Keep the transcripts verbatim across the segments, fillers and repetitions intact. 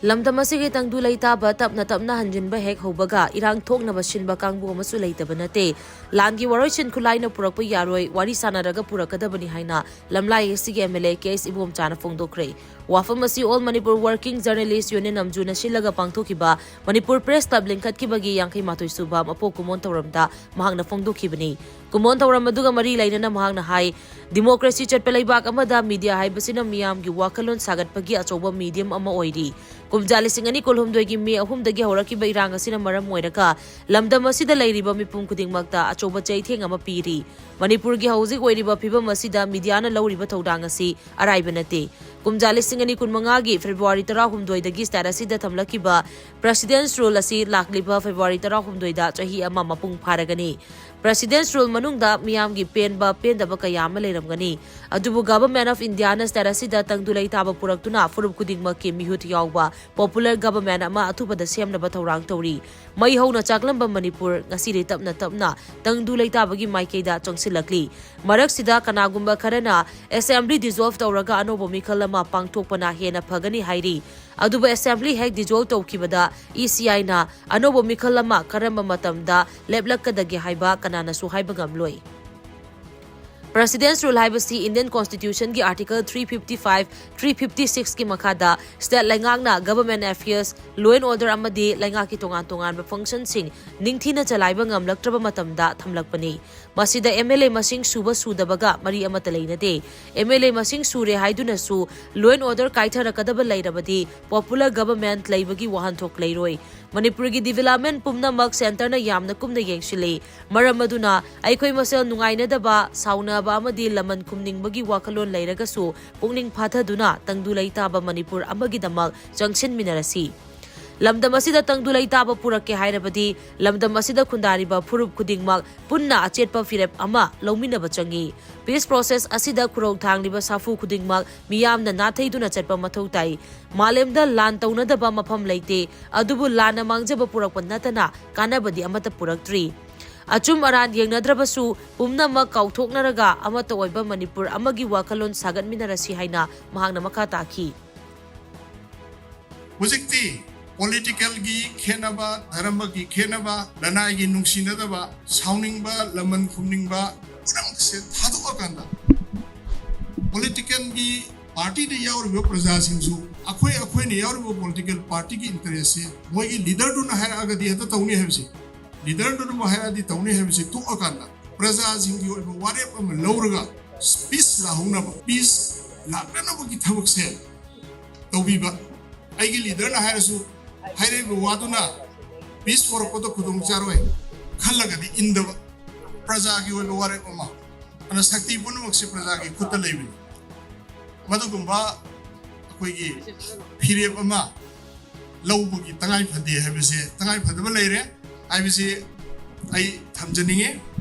ꯂꯝꯗꯝ ꯑꯁꯤꯒꯤ ꯇꯪꯗꯨ ꯂꯩꯇꯥꯕ ꯇꯞꯅ ꯇꯞꯅ ꯍꯟꯖꯤꯟꯕ ꯍꯦꯛ ꯍꯧꯕꯒ ꯏꯔꯥꯡ ꯊꯣꯛꯅꯕ ꯁꯤꯟꯕ ꯀꯥꯡꯕꯨ ꯑꯃꯁꯨ ꯂꯩꯇꯕ ꯅꯠꯇꯦ꯫ ꯂꯥꯟꯒꯤ ꯋꯥꯔꯣꯏꯁꯤꯟ ꯈꯨꯠꯂꯥꯏꯅ ꯄꯨꯔꯛꯄ ꯌꯥꯔꯣꯏ, ꯋꯥꯔꯤ ꯁꯥꯟꯅꯔꯒ ꯄꯨꯔꯛꯀꯗꯕꯅꯤ ꯍꯥꯏꯅ ꯂꯝꯂꯥꯏ ꯑꯁꯤꯒꯤ M L A K S ꯏꯕꯣꯝꯆꯥꯅ ꯐꯣꯡꯗꯣꯛꯈ꯭ꯔꯦ꯫ ꯋꯥꯐꯝ ꯑꯁꯤ All Manipur Working Journalist Union, ꯑꯝꯖꯨꯅ ꯁꯤꯜꯂꯒ ꯄꯥꯡꯊꯣꯛꯈꯤꯕ ꯃꯅꯤꯄꯨꯔ ꯄ꯭ꯔꯦꯁ ꯀ꯭ꯂꯕ ꯂꯤꯡꯈꯠꯈꯤꯕꯒꯤ ꯌꯥꯡꯈꯩ ꯃꯥꯊꯣꯏ ꯁꯨꯕ ꯃꯄꯣꯛ ꯀꯨꯝꯑꯣꯟ ꯊꯧꯔꯝꯗ ꯃꯍꯥꯛꯅ ꯐꯣꯡꯗꯣꯛꯈꯤꯕꯅꯤ꯫ ꯀꯨꯝꯑꯣꯟ ꯊꯧꯔꯝ ꯑꯗꯨꯒ ꯃꯔꯤ ꯂꯩꯅꯅ ꯃꯍꯥꯛꯅ ꯍꯥꯏ, ꯗꯤꯃꯣꯀ꯭ꯔꯦꯁꯤ ꯆꯠꯄ ꯂꯩꯕꯥꯛ ꯑꯃꯗ ꯃꯤꯗꯤꯌꯥ ꯍꯥꯏꯕꯁꯤꯅ ꯃꯤꯌꯥꯝꯒꯤ ꯋꯥꯈꯜꯂꯣꯟ ꯁꯥꯒꯠꯄꯒꯤ ꯑꯆꯧꯕ ꯃꯤꯗꯤꯌꯝ ꯑꯃ ꯑꯣꯏꯔꯤ꯫ ꯀꯨꯝꯖꯥ ꯂꯤꯁꯤꯡ ꯑꯅꯤ ꯀꯨꯟꯍꯨꯝꯗꯣꯏꯒꯤ ꯃꯦ ꯑꯍꯨꯝꯗꯒꯤ ꯍꯧꯔꯛꯈꯤꯕ ꯏꯔꯥꯡ ꯑꯁꯤꯅ ꯃꯔꯝ ꯑꯣꯏꯔꯒ ꯂꯝꯗꯝ ꯑꯁꯤꯗ ꯂꯩꯔꯤꯕ ꯃꯤꯄꯨꯝ ꯈꯨꯗꯤꯡꯃꯛꯇ ꯑꯆꯧꯕ ꯆꯩꯊꯦꯡ ꯑꯃ ꯄꯤꯔꯤ꯫ ꯃꯅꯤꯄꯨꯔꯒꯤ ꯍꯧꯖꯤꯛ ꯑꯣꯏꯔꯤꯕ ꯐꯤꯕꯝ ꯑꯁꯤꯗ ꯃꯤꯗꯤꯌꯥꯅ ꯂꯧꯔꯤꯕ ꯊꯧꯗꯥꯡ ꯑꯁꯤ ꯑꯔꯥꯏꯕ ꯅꯠꯇꯦ꯫ ꯀꯨꯝꯖꯥ ꯂꯤꯁꯤꯡ ꯑꯅꯤ ꯀꯨꯟꯃꯉꯥꯒꯤ ꯐꯦꯕ꯭ꯔꯨꯋꯥꯔꯤ ꯇꯔꯥꯍꯨꯝꯗꯣꯏꯗꯒꯤ state ꯑꯁꯤꯗ ꯊꯝꯂꯛꯈꯤꯕ President's Rule ꯑꯁꯤ ꯂꯥꯛꯂꯤꯕ ꯐꯦꯕ꯭ꯔꯨꯋꯥꯔꯤ ꯇꯔꯥꯍꯨꯝꯗꯣꯏꯗ ꯆꯍꯤ ꯑꯃ ꯃꯄꯨꯡ ꯐꯥꯔꯒꯅꯤ꯫ President's Rule ꯃꯅꯨꯡꯗ ꯃꯤꯌꯥꯝꯒꯤ ꯄꯦꯟꯕ, ꯄꯦꯟꯗꯕ ꯀꯌꯥ ꯑꯃ ꯂꯩꯔꯝꯒꯅꯤ꯫ ꯑꯗꯨꯕꯨ Government of Indiaꯅ state ꯑꯁꯤꯗ ꯇꯪꯗꯨ ꯂꯩꯇꯥꯕ ꯄꯨꯔꯛꯇꯨꯅ ꯐꯨꯔꯨꯞ ꯈꯨꯗꯤꯡꯃꯛꯀꯤ ꯃꯤꯍꯨꯠ ꯌꯥꯎꯕ popular government ꯑꯃ ꯑꯊꯨꯕꯗ ꯁꯦꯝꯅꯕ ꯊꯧꯔꯥꯡ ꯇꯧꯔꯤ꯫ ꯃꯩ ꯍꯧꯅ ꯆꯥꯛꯂꯝꯕ ꯃꯅꯤꯄꯨꯔ ꯉꯁꯤꯗꯤ ꯇꯞꯅ ꯇꯞꯅ ꯇꯪꯗꯨ ꯂꯩꯇꯥꯕꯒꯤ ꯃꯥꯏꯀꯩꯗ ꯆꯪꯁꯤꯜꯂꯛꯂꯤ꯫ ꯃꯔꯛꯁꯤꯗ ꯀꯅꯥꯒꯨꯝꯕ ꯈꯔꯅ Assembly dissolve ꯇꯧꯔꯒ ꯑꯅꯧꯕ ꯃꯤꯈꯜ ꯑꯃ ꯄꯥꯡꯊꯣꯛꯄꯅ ꯍꯦꯟꯅ ꯐꯒꯅꯤ ꯍꯥꯏꯔꯤ꯫ ꯑꯗꯨꯕꯨ Assembly ꯍꯦꯛ dissolve ꯇꯧꯈꯤꯕꯗ ECIꯅ ꯑꯅꯧꯕ ꯃꯤꯈꯜ ꯑꯃ ꯀꯔꯝꯕ ꯃꯇꯝꯗ ꯂꯦꯞꯂꯛꯀꯗꯒꯦ ꯍꯥꯏꯕ ꯀꯅꯥꯅꯁꯨ ꯍꯥꯏꯕ ꯉꯝꯂꯣꯏ꯫ President's Rule ꯍꯥꯏꯕꯁꯤ Indian Constitutionꯒꯤ Article three fifty five, three fifty sixꯀꯤ ꯃꯈꯥꯗ state ꯂꯩꯉꯥꯛꯅ government affairs, law and order ꯑꯃꯗꯤ ꯂꯩꯉꯥꯛꯀꯤ ꯇꯣꯉꯥꯟ ꯇꯣꯉꯥꯟꯕ functionꯁꯤꯡ ꯅꯤꯡꯊꯤꯅ ꯆꯂꯥꯏꯕ ꯉꯝꯂꯛꯇ꯭ꯔꯕ ꯃꯇꯝꯗ ꯊꯝꯂꯛꯄꯅꯤ꯫ ꯃꯁꯤꯗ MLA ꯃꯁꯤꯡ ꯁꯨꯕ ꯁꯨꯗꯕꯒ ꯃꯔꯤ ꯑꯃꯠꯇ ꯂꯩꯅꯗꯦ꯫ MLA ꯃꯁꯤꯡ ꯁꯨꯔꯦ ꯍꯥꯏꯗꯨꯅꯁꯨ law and order ꯀꯥꯏꯊꯔꯛꯀꯗꯕ ꯂꯩꯔꯕꯗꯤ popular government ꯂꯩꯕꯒꯤ ꯋꯥꯍꯟꯊꯣꯛ ꯂꯩꯔꯣꯏ꯫ ꯃꯅꯤꯄꯨꯔꯒꯤ development ꯄꯨꯝꯅꯃꯛ centreꯅ ꯌꯥꯝꯅ ꯀꯨꯞꯅ ꯌꯦꯡꯁꯤꯜꯂꯤ꯫ ꯃꯔꯝ ꯑꯗꯨꯅ ꯑꯩꯈꯣꯏ ꯃꯁꯦꯜ ꯅꯨꯡꯉꯥꯏꯅꯗꯕ, ꯁꯥꯎꯅꯕ ꯑꯃꯗꯤ ꯂꯃꯟ ꯈꯨꯝꯅꯤꯡꯕꯒꯤ ꯋꯥꯈꯜꯂꯣꯟ ꯂꯩꯔꯒꯁꯨ ꯄꯨꯛꯅꯤꯡ ꯐꯥꯊꯗꯨꯅ ꯇꯪꯗꯨ ꯂꯩꯇꯥꯕ ꯃꯅꯤꯄꯨꯔ ꯑꯃꯒꯤꯗꯃꯛ ꯆꯪꯁꯤꯟꯃꯤꯟꯅꯔꯁꯤ꯫ ꯂꯝꯗꯝ ꯑꯁꯤꯗ ꯇꯪꯗꯨ ꯂꯩꯇꯥꯕ ꯄꯨꯔꯛꯀꯦ ꯍꯥꯏꯔꯕꯗꯤ ꯂꯝꯗꯝ ꯑꯁꯤꯗ ꯈꯨꯟꯗꯥꯔꯤꯕ ꯐꯨꯔꯨꯞ ꯈꯨꯗꯤꯡꯃꯛ ꯄꯨꯟꯅ ꯑꯆꯦꯠꯄ ꯐꯤꯔꯦꯞ ꯑꯃ ꯂꯧꯃꯤꯟꯅꯕ ꯆꯪꯏ꯫ Peace process ꯑꯁꯤꯗ ꯈꯨꯔꯧ ꯊꯥꯡꯂꯤꯕ ꯁꯥꯐꯨ ꯈꯨꯗꯤꯡꯃꯛ ꯃꯤꯌꯥꯝꯅ ꯅꯥꯊꯩꯗꯨꯅ ꯆꯠꯄ ꯃꯊꯧ ꯇꯥꯏ꯫ ꯃꯥꯂꯦꯝꯗ ꯂꯥꯟ ꯇꯧꯅꯗꯕ ꯃꯐꯝ ꯂꯩꯇꯦ, ꯑꯗꯨꯕꯨ ꯂꯥꯟꯅ ꯃꯥꯡꯖꯕ ꯄꯨꯔꯛꯄ ꯅꯠꯇꯅ ꯀꯥꯟꯅꯕꯗꯤ ꯑꯃꯠꯇ ꯄꯨꯔꯛꯇ꯭ꯔꯤ꯫ ꯑꯆꯨꯝ ꯑꯔꯥꯟ ꯌꯦꯡꯅꯗ꯭ꯔꯕꯁꯨ ꯄꯨꯝꯅꯃꯛ ꯀꯥꯎꯊꯣꯛꯅꯔꯒ ꯑꯃꯠꯇ ꯑꯣꯏꯕ ꯃꯅꯤꯄꯨꯔ ꯑꯃꯒꯤ ꯋꯥꯈꯜꯂꯣꯟ ꯁꯥꯒꯠꯃꯤꯟꯅꯔꯁꯤ ꯍꯥꯏꯅ ꯃꯍꯥꯛꯅ ꯃꯈꯥ ꯇꯥꯈꯤ꯫ ꯍꯧꯖꯤꯛꯇꯤ ꯄꯣꯂꯤꯇꯤꯀꯦꯜꯒꯤ ꯈꯦꯠꯅꯕ, ꯙꯔꯃꯒꯤ ꯈꯦꯠꯅꯕ, ꯂꯅꯥꯏꯒꯤ ꯅꯨꯡꯁꯤꯅꯗꯕ, ꯁꯥꯎꯅꯤꯡꯕ, ꯂꯃꯟ ꯈꯨꯝꯅꯤꯡꯕ ꯄꯨꯝꯅꯃꯛꯁꯦ ꯊꯥꯗꯣꯛꯑꯀꯥꯟꯗ, ꯄꯣꯂꯤꯇꯤꯀꯦꯜꯒꯤ ꯄꯥꯔꯇꯤꯗ ꯌꯥꯎꯔꯤꯕ ꯄ꯭ꯔꯖꯥꯁꯤꯡꯁꯨ ꯑꯩꯈꯣꯏ, ꯑꯩꯈꯣꯏꯅ ꯌꯥꯎꯔꯤꯕ ꯄꯣꯂꯤꯇꯤꯀꯦꯜ ꯄꯥꯔꯇꯤꯒꯤ ꯏꯟꯇꯔꯦꯁꯁꯦ ꯃꯣꯏꯒꯤ ꯂꯤꯗꯔꯗꯨꯅ ꯍꯥꯏꯔꯛꯑꯒꯗꯤ ꯍꯦꯛꯇ ꯇꯧꯅꯤ ꯍꯥꯏꯕꯁꯦ, ꯂꯤꯗꯔꯗꯨꯅꯕꯨ ꯍꯥꯏꯔꯛꯑꯗꯤ ꯇꯧꯅꯤ ꯍꯥꯏꯕꯁꯦ ꯇꯣꯛꯑꯀꯥꯟꯗ, ꯄ꯭ꯔꯖꯥꯁꯤꯡꯒꯤ ꯑꯣꯏꯕ ꯋꯥꯔꯦꯞ ꯑꯃ ꯂꯧꯔꯒ ꯄꯤꯁ ꯂꯥꯛꯍꯧꯅꯕ, ꯄꯤꯁ ꯂꯥꯛꯅꯅꯕꯒꯤ ꯊꯕꯛꯁꯦ ꯇꯧꯕꯤꯕ꯫ ꯑꯩꯒꯤ ꯂꯤꯗꯔꯅ ꯍꯥꯏꯔꯁꯨ, ꯍꯥꯏꯔꯛꯏꯕ ꯋꯥꯗꯨꯅ ꯄꯤꯁ ꯄꯣꯔꯛꯄꯗ ꯈꯨꯗꯣꯡ ꯆꯥꯔꯣꯏ ꯈꯜꯂꯒꯗꯤ ꯏꯟꯗꯕ, ꯄ꯭ꯔꯖꯥꯒꯤ ꯑꯣꯏꯕ ꯋꯥꯔꯦꯞ ꯑꯃ꯫ ꯑꯗꯨꯅ ꯁꯛꯇꯤ ꯄꯨꯝꯅꯃꯛꯁꯦ ꯄ꯭ꯔꯖꯥꯒꯤ ꯈꯨꯠꯇ ꯂꯩꯕꯅꯤ꯫ ꯃꯗꯨꯒꯨꯝꯕ ꯑꯩꯈꯣꯏꯒꯤ ꯐꯤꯔꯦꯞ ꯑꯃ ꯂꯧꯕꯒꯤ ꯇꯉꯥꯏ ꯐꯗꯦ ꯍꯥꯏꯕꯁꯦ, ꯇꯉꯥꯏ ꯐꯗꯕ ꯂꯩꯔꯦ ꯍꯥꯏꯕꯁꯤ ꯑꯩ ꯊꯝꯖꯅꯤꯡꯉꯤ꯫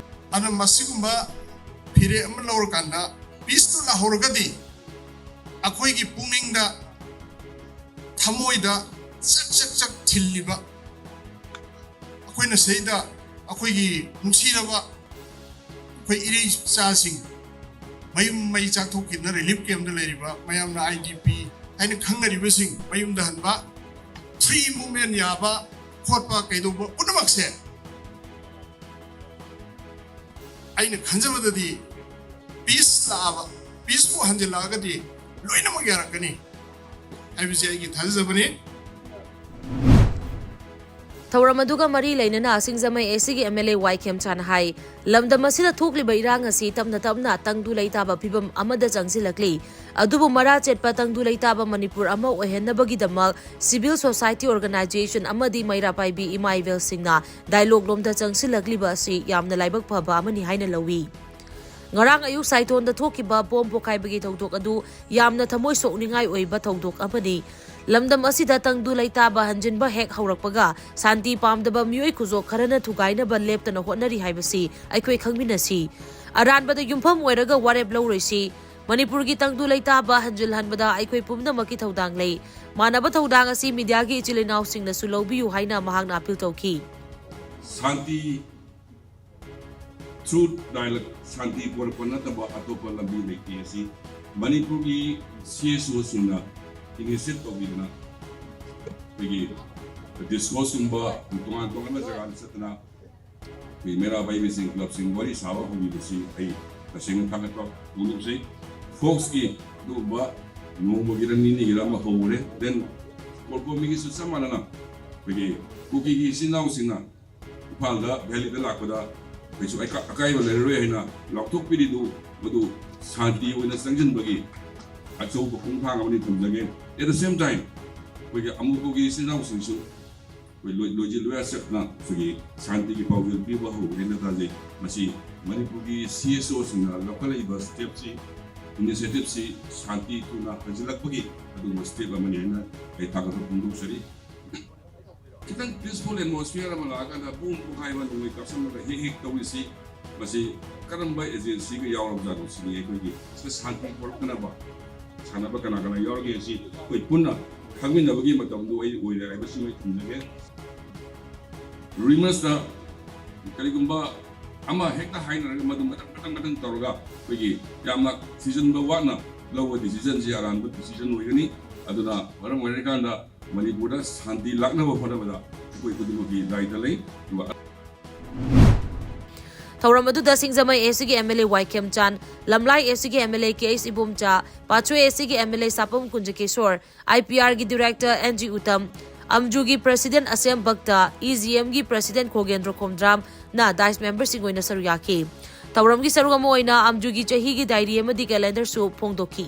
ꯑꯗꯨꯅ ꯃꯁꯤꯒꯨꯝꯕ ꯐꯤꯔꯦꯞ ꯑꯃ ꯂꯧꯔꯀꯥꯟꯗ ꯄꯤꯁꯇꯨ ꯂꯥꯛꯍꯧꯔꯒꯗꯤ ꯑꯩꯈꯣꯏꯒꯤ ꯄꯨꯛꯅꯤꯡꯗ, ꯊꯃꯣꯏꯗ ꯆꯛ ꯆꯛ ꯆꯛ ꯊꯤꯜꯂꯤꯕ, ꯑꯩꯈꯣꯏꯅ ꯁꯤꯗꯩꯗ ꯑꯩꯈꯣꯏꯒꯤ ꯅꯨꯡꯁꯤꯔꯕ ꯑꯩꯈꯣꯏ ꯏꯔꯩ ꯏꯆꯥꯁꯤꯡ, ꯃꯌꯨꯝ ꯃꯩ ꯆꯥꯛꯊꯣꯛꯈꯤꯗꯅ ꯔꯤꯂꯤꯐ ꯀꯦꯝꯗ ꯂꯩꯔꯤꯕ ꯃꯌꯥꯝꯅ ꯑꯥꯏ ꯗꯤ ꯄꯤ ꯍꯥꯏꯅ ꯈꯪꯅꯔꯤꯕꯁꯤꯡ ꯃꯌꯨꯝꯗ ꯍꯟꯕ, ꯐ꯭ꯔꯤ ꯃꯨꯞꯃꯦꯟ ꯌꯥꯕ ꯈꯣꯠꯄ ꯀꯩꯗꯧꯕ ꯄꯨꯝꯅꯃꯛꯁꯦ ꯑꯩꯅ ꯈꯟꯖꯕꯗꯗꯤ ꯄꯤꯁ ꯂꯥꯛꯑꯕ, ꯄꯤꯁꯄꯨ ꯍꯟꯖꯤꯜꯂꯛꯑꯒꯗꯤ ꯂꯣꯏꯅꯃꯛ ꯌꯥꯔꯛꯀꯅꯤ ꯍꯥꯏꯕꯁꯤ ꯑꯩꯒꯤ ꯊꯥꯖꯖꯕꯅꯤ꯫ ꯊꯧꯔꯝ ꯑꯗꯨꯒ ꯃꯔꯤ ꯂꯩꯅꯅ ꯁꯤꯡꯖꯃꯩ ꯑꯦ ꯁꯤꯒꯤ ꯑꯦꯝ ꯑꯦꯜ ꯑꯦ ꯋꯥꯏ ꯈꯦꯝꯆꯥꯅ ꯍꯥꯏ, ꯂꯝꯗꯝ ꯑꯁꯤꯗ ꯊꯣꯛꯂꯤꯕ ꯏꯔꯥꯡ ꯑꯁꯤ ꯇꯞꯅ ꯇꯞꯅ ꯇꯪꯗꯨ ꯂꯩꯇꯥꯕ ꯐꯤꯚꯝ ꯑꯃꯗ ꯆꯪꯁꯤꯜꯂꯛꯂꯤ꯫ ꯑꯗꯨꯕꯨ ꯃꯔꯥ ꯆꯦꯠꯄ ꯇꯪꯗꯨ ꯂꯩꯇꯥꯕ ꯃꯅꯤꯄꯨꯔ ꯑꯃ ꯑꯣꯏꯍꯟꯅꯕꯒꯤꯗꯃꯛ civil society organization ꯑꯃꯗꯤ ꯃꯩꯔꯥ ꯄꯥꯏꯕꯤ ꯏꯃꯥ ꯏꯕꯦꯜꯁꯤꯡꯅ dialogue ꯂꯣꯝꯗ ꯆꯪꯁꯤꯜꯂꯛꯂꯤꯕ ꯑꯁꯤ ꯌꯥꯝꯅ ꯂꯥꯏꯕꯛ ꯐꯕ ꯑꯃꯅꯤ ꯍꯥꯏꯅ ꯂꯧꯏ꯫ ꯉꯔꯥꯡ ꯑꯌꯨꯛ ꯁꯥꯏꯊꯣꯟꯗ ꯊꯣꯛꯈꯤꯕ ꯕꯣꯝ ꯄꯣꯈꯥꯏꯕꯒꯤ ꯊꯧꯗꯣꯛ ꯑꯗꯨ ꯌꯥꯝꯅ ꯊꯃꯣꯏ ꯁꯣꯛꯅꯤꯡꯉꯥꯏ ꯑꯣꯏꯕ ꯊꯧꯗꯣꯛ ꯑꯃꯅꯤ꯫ ꯂꯝꯗꯝ ꯑꯁꯤꯗ ꯇꯪꯗꯨ ꯂꯩꯇꯥꯕ ꯍꯟꯖꯤꯟꯕ ꯍꯦꯛ ꯍꯧꯔꯛꯄꯒ ꯁꯥꯟꯇꯤ ꯄꯥꯝꯗꯕ ꯃꯤꯑꯣꯏ ꯈꯨꯖꯣꯛ ꯈꯔꯅ ꯊꯨꯒꯥꯏꯅꯕ ꯂꯦꯞꯇꯅ ꯍꯣꯠꯅꯔꯤ ꯍꯥꯏꯕꯁꯤ ꯑꯩꯈꯣꯏ ꯈꯪꯃꯤꯟꯅꯁꯤ꯫ ꯑꯔꯥꯟꯕꯗ ꯌꯨꯝꯐꯝ ꯑꯣꯏꯔꯒ ꯋꯥꯔꯦꯞ ꯂꯧꯔꯣꯏꯁꯤ꯫ ꯃꯅꯤꯄꯨꯔꯒꯤ ꯇꯪꯗꯨ ꯂꯩꯇꯥꯕ ꯍꯟꯖꯤꯜꯍꯟꯕꯗ ꯑꯩꯈꯣꯏ ꯄꯨꯝꯅꯃꯛꯀꯤ ꯊꯧꯗꯥꯡ ꯂꯩ꯫ ꯃꯥꯟꯅꯕ ꯊꯧꯗꯥꯡ ꯑꯁꯤ ꯃꯤꯗꯤꯌꯥꯒꯤ ꯏꯆꯤꯜ ꯏꯅꯥꯎꯁꯤꯡꯅꯁꯨ ꯂꯧꯕꯤꯌꯨ ꯍꯥꯏꯅ ꯃꯍꯥꯛꯅ ꯑꯄꯤꯜ ꯇꯧꯈꯤ꯫ ꯁꯥꯟꯇꯤ through dialogue, ꯁꯥꯟꯇꯤ ꯄꯣꯔꯛꯄ ꯅꯠꯇꯕ ꯑꯇꯣꯞꯄ ꯂꯝꯕꯤ ꯂꯩꯇꯦ꯫ ꯑꯁꯤ ꯃꯅꯤꯄꯨꯔꯒꯤ ꯁꯤ ꯑꯦꯁ ꯑꯣꯁꯤꯡꯅ ꯏꯅꯤꯁꯤꯌꯦꯠ ꯇꯧꯕꯤꯗꯨꯅ ꯑꯩꯈꯣꯏꯒꯤ ꯗꯤꯁꯀꯣꯁꯀꯨꯝꯕ ꯇꯣꯉꯥꯟ ꯇꯣꯉꯥꯟꯕ ꯖꯒꯥꯗ ꯆꯠꯇꯅ ꯑꯩꯈꯣꯏ ꯃꯩꯔꯥ ꯄꯥꯏꯕꯤꯁꯤꯡ ꯀ꯭ꯂꯕꯁꯤꯡ ꯋꯥꯔꯤ ꯁꯥꯕ ꯍꯧꯕꯤꯕꯁꯤ ꯑꯩ ꯇꯁꯦꯡꯅ ꯊꯥꯒꯠꯄ ꯐꯣꯡꯗꯣꯛꯆꯩ꯫ ꯐꯣꯛꯁꯀꯤ ꯑꯗꯨꯒꯨꯝꯕ ꯅꯣꯡꯃꯒꯤꯔ ꯅꯤꯅꯤꯒꯤꯔ ꯑꯃ ꯍꯧꯔꯦ꯫ ꯗꯦꯟ ꯀꯣꯔꯀꯣꯃꯤꯒꯤꯁꯨ ꯆꯞ ꯃꯥꯟꯅꯅ ꯑꯩꯈꯣꯏꯒꯤ ꯀꯨꯀꯤꯒꯤ ꯏꯆꯤꯟ ꯏꯅꯥꯎꯁꯤꯡꯅ ꯏꯝꯐꯥꯜꯗ ꯚꯦꯂꯤꯗ ꯂꯥꯛꯄꯗ ꯀꯩꯁꯨ ꯑꯀꯥꯏꯕ ꯂꯩꯔꯔꯣꯏ ꯍꯥꯏꯅ ꯂꯥꯎꯊꯣꯛꯄꯤꯔꯤꯗꯨ ꯃꯗꯨ ꯁꯥꯟꯇꯤ ꯑꯣꯏꯅ ꯆꯪꯁꯤꯟꯕꯒꯤ ꯑꯆꯧꯕ ꯈꯣꯡꯊꯥꯡ ꯑꯃꯅꯤ ꯊꯝꯖꯒꯦ꯫ At the same time, ꯑꯩꯈꯣꯏꯒꯤ ꯑꯃꯨꯛꯀꯒꯤ ꯏꯆꯤꯟ ꯏꯅꯥꯎꯁꯤꯡꯁꯨ ꯑꯩꯈꯣꯏ ꯂꯣꯏ ꯂꯣꯏꯖꯤꯜ ꯂꯣꯏꯌꯥ ꯆꯠꯇꯅ ꯑꯩꯈꯣꯏꯒꯤ ꯁꯥꯟꯇꯤꯒꯤ ꯄꯥꯎꯖꯦꯜ ꯄꯤꯕ ꯍꯧꯔꯦꯅ ꯊꯥꯖꯩ꯫ ꯃꯁꯤ ꯃꯅꯤꯄꯨꯔꯒꯤ ꯁꯤ ꯑꯦꯁ ꯑꯣꯁꯤꯡꯅ ꯂꯧꯈꯠꯂꯛꯏꯕ ꯁ꯭ꯇꯦꯞꯁꯤ, ꯏꯅꯤꯁꯤꯌꯦꯇꯤꯞꯁꯤ ꯁꯥꯟꯇꯤ ꯊꯨꯅ ꯍꯟꯖꯤꯜꯂꯛꯄꯒꯤ ꯑꯗꯨꯒꯨꯝꯕ ꯁ꯭ꯇꯦꯞ ꯑꯃꯅꯤ ꯍꯥꯏꯅ ꯑꯩ ꯊꯥꯒꯠꯄ ꯐꯣꯡꯗꯣꯛꯆꯔꯤ꯫ ꯈꯤꯇꯪ ꯄꯤꯁꯐꯨꯜ ꯑꯦꯠꯃꯣꯁꯐꯤꯌꯔ ꯑꯃ ꯂꯥꯛꯑꯀꯥꯟꯗ ꯕꯣꯝ ꯄꯣꯈꯥꯏꯕ ꯅꯣꯡꯃꯩ ꯀꯥꯞꯁꯟꯕꯗ ꯍꯦꯛ ꯍꯦꯛ ꯇꯧꯔꯤꯁꯤ ꯃꯁꯤ ꯀꯔꯝꯕ ꯑꯦꯖꯦꯟꯁꯤꯒ ꯌꯥꯎꯔꯕꯖꯥꯠꯅꯣ ꯁꯤꯅꯤ꯫ ꯑꯩꯈꯣꯏꯒꯤ ꯁꯤꯗ ꯁꯥꯟꯇꯤ ꯄꯣꯔꯛꯅꯅꯕ ꯁꯥꯟꯅꯕ ꯀꯅꯥ ꯀꯅꯥ ꯌꯥꯎꯔꯒꯦ ꯁꯤ ꯑꯩꯈꯣꯏ ꯄꯨꯟꯅ ꯈꯪꯃꯤꯟꯅꯕꯒꯤ ꯃꯇꯝꯗꯨ ꯑꯩ ꯑꯣꯏꯔꯦ ꯍꯥꯏꯕꯁꯤꯃ ꯑꯩ ꯊꯝꯖꯒꯦ꯫ ꯔꯨꯃꯔꯁꯇ ꯀꯔꯤꯒꯨꯝꯕ ꯑꯃ ꯍꯦꯛꯇ ꯍꯥꯏꯅꯔꯒ ꯃꯗꯨ ꯃꯊꯪ ꯃꯊꯪ ꯃꯊꯪ ꯇꯧꯔꯒ ꯑꯩꯈꯣꯏꯒꯤ ꯌꯥꯝꯅ ꯊꯤꯖꯤꯟꯕ ꯋꯥꯠꯅ ꯂꯧꯕ ꯗꯤꯁꯤꯖꯟꯁꯤ ꯑꯔꯥꯟꯕ ꯗꯤꯁꯤꯖꯟ ꯑꯣꯏꯒꯅꯤ꯫ ꯑꯗꯨꯅ ꯃꯔꯝ ꯑꯣꯏꯔꯀꯥꯟꯗ ꯃꯅꯤꯄꯨꯔꯗ ꯁꯥꯟꯇꯤ ꯂꯥꯛꯅꯕ ꯍꯣꯠꯅꯕꯗ ꯑꯩꯈꯣꯏ ꯈꯨꯗꯤꯡꯃꯛꯀꯤ ꯗꯥꯏꯇ ꯂꯩ꯫ ꯑꯗꯨꯒ ꯊꯧꯔꯝ ꯑꯗꯨꯗ ꯁꯤꯡꯖꯃꯩ ꯑꯦꯁ ꯁꯤꯒꯤ ꯑꯦꯝ ꯑꯦꯜ ꯑꯦ ꯋꯥꯏ ꯈꯦꯝꯆꯥꯟ, ꯂꯝꯂꯥꯏ ꯑꯦꯁ ꯁꯤꯒꯤ M L A K H Ibomcha, Patsoi S ꯁꯤꯒꯤ M L A Sapam Kunjakeshor, I P ꯑꯥꯔꯒꯤ ꯗꯤꯔꯦꯛꯇꯔ ꯑꯦꯟ ꯖꯤ ꯎꯇꯝ, ꯑꯝꯖꯨꯒꯤ president Asem Bhakta, E G ꯑꯦꯝꯒꯤ ꯄ꯭ꯔꯁꯤꯗꯦꯟ ꯈꯣꯒꯦꯟꯗ꯭ꯔ ꯈꯣꯝꯗ꯭ꯔꯥꯝꯅ ꯗꯥꯏꯁ ꯃꯦꯝꯕꯔꯁꯤꯡ ꯑꯣꯏꯅ ꯁꯔꯨꯛ ꯌꯥꯈꯤ꯫ ꯊꯧꯔꯝꯒꯤ ꯁꯔꯨꯛ ꯑꯃ ꯑꯣꯏꯅ ꯑꯝꯖꯨꯒꯤ ꯆꯍꯤꯒꯤ ꯗꯥꯏꯔꯤ ꯑꯃꯗꯤ ꯀꯦꯂꯦꯟꯗꯔꯁꯨ ꯐꯣꯡꯗꯣꯛꯈꯤ꯫